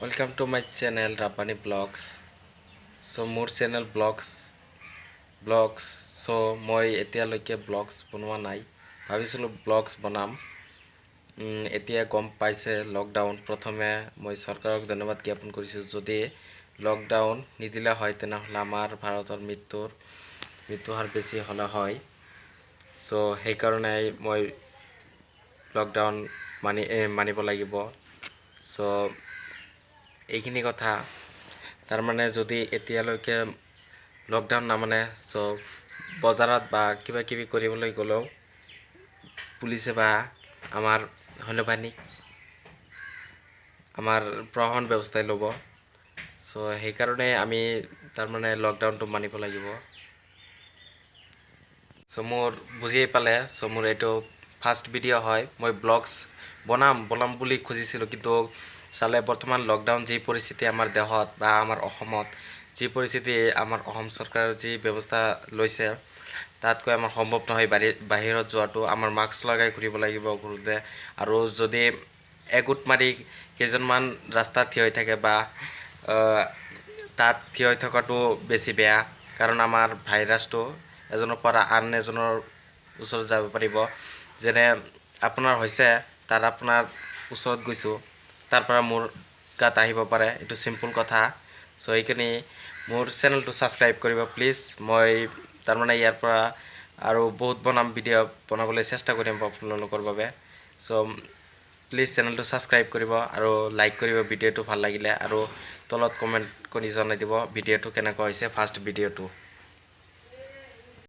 Welcome to my channel Rabbani Vlogs. So মোৰ channel blogs blogs. চ' মই এতিয়ালৈকে blogs বনোৱা নাই, ভাবিছিলোঁ ব্লগছ বনাম। এতিয়া গম পাইছে লকডাউন। প্ৰথমে মই চৰকাৰক ধন্যবাদ জ্ঞাপন কৰিছোঁ। যদি লকডাউন নিদিলে হয়, তেনেহ'লে আমাৰ ভাৰতৰ মৃত্যু হাৰ বেছি হ'লে হয়। চ' সেইকাৰণে মই লকডাউন মানিব লাগিব। চ' এইখিনি কথা। তাৰমানে যদি এতিয়ালৈকে লকডাউন নামানে, চ' বজাৰত বা কিবা কিবি কৰিবলৈ গ'লেও পুলিচে বা আমাৰ সৈন্যবাহিনী, আমাৰ প্ৰশাসন ব্যৱস্থাই ল'ব। চ' সেইকাৰণে আমি তাৰমানে লকডাউনটো মানিব লাগিব। চ' মোৰ বুজিয়ে পালে। চ' মোৰ এইটো ফাৰ্ষ্ট ভিডিঅ' হয়। মই ব্লগছ বনাম বনাম বুলি খুজিছিলোঁ, কিন্তু চালে বৰ্তমান লকডাউন যি পৰিস্থিতি আমাৰ দেশত বা আমাৰ অসমত যি পৰিস্থিতি, আমাৰ অসম চৰকাৰৰ যি ব্যৱস্থা লৈছে, তাতকৈ আমাৰ সম্ভৱ নহয় বাহিৰত যোৱাটো। আমাৰ মাস্ক লগাই ঘূৰিব লাগিব ঘূৰোঁতে। আৰু যদি এগোট মাৰি কেইজনমান ৰাস্তাত থিয় হৈ থাকে বা তাত থিয় হৈ থকাটো বেছি বেয়া, কাৰণ আমাৰ ভাইৰাছটো এজনৰ পৰা আন এজনৰ ওচৰত যাব পাৰিব। যেনে আপোনাৰ হৈছে, তাত আপোনাৰ ওচৰত গৈছোঁ, তাৰ পৰা মোৰ গাত আহিব পাৰে। এইটো চিম্পুল কথা। চ' সেইখিনি মোৰ চেনেলটো ছাবস্ক্ৰাইব কৰিব প্লিজ। মই তাৰমানে ইয়াৰ পৰা আৰু বহুত বনাম, ভিডিঅ' বনাবলৈ চেষ্টা কৰিম আপোনালোকৰ বাবে। চ' প্লিজ চেনেলটো ছাবস্ক্ৰাইব কৰিব আৰু লাইক কৰিব ভিডিঅ'টো ভাল লাগিলে আৰু তলত কমেণ্ট কৰি জনাই দিব ভিডিঅ'টো কেনেকুৱা হৈছে, ফাৰ্ষ্ট ভিডিঅ'টো।